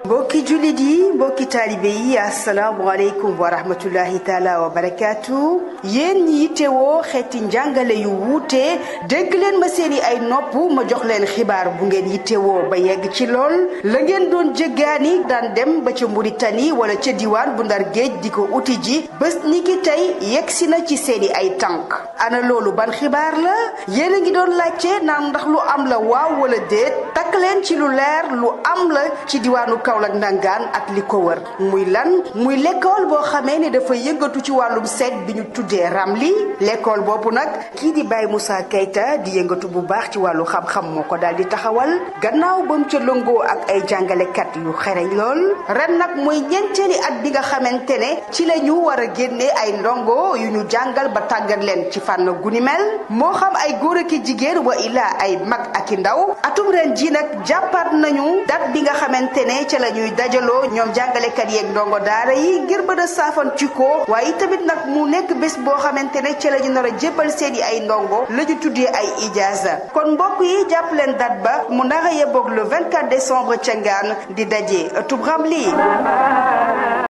mbokki jullit yi mbokki taalibe yi asalaamaaleykum wa rahmatullahi taala wa barakaatu yéen ñi yittewoo xeeti njàngale yu wuute dégg leen ma seeni ay nopp ma jox leen xibaar bu ngeen yittewoo ba yegg ci lool la ngeen doon jéggaani daan dem ba ca Mauritanie wala ca diwaan bu Ndar géej di ko uti ji bés ni ki tey yegsi na ci seeni ay tànk ana loolu ban xibaar la yéen a ngi doon laajte naan ndax lu am la waaw wala déet takk leen ci lu leer lu am la ci diwaanu Kaolack Ndangaan ak li ko wër muy lan muy l'école boo xamee ne dafa yëngatu ci wàllum seet bi ñu tuddee Ramli l'école boobu nag kii di Baye Moussa Keita di yëngatu bu baax ci wàllu xam-xam moo ko daal di taxawal gannaaw ba mu ca lëngoo ak ay jàngalekat yu xereñ lool ren nag muy ñeenteeli at bi nga xamante ne ci la ñu war a génne ay ndongo yu ñu jàngal ba tàggat leen ci fànn gu ni mel moo xam ay góor ak jigéen wa ilaa ay mag ak i ndaw atum ren ji nag jàppaat nañu date bi nga xamante ne ca la ñuy dajaloo ñoom jàngalekat yeeg ndongo daara yi ngir bën a saafan ci ko waaye tamit nag mu nekk bés boo xamante ne ca la ñu nar a jébbal seeni ay ndongo la ñu tuddee ay ijaaza kon mbokk yi jàpp leen date ba mu nar a yebboog le 24 décembre ca Ngaan di daje ëttub Ramli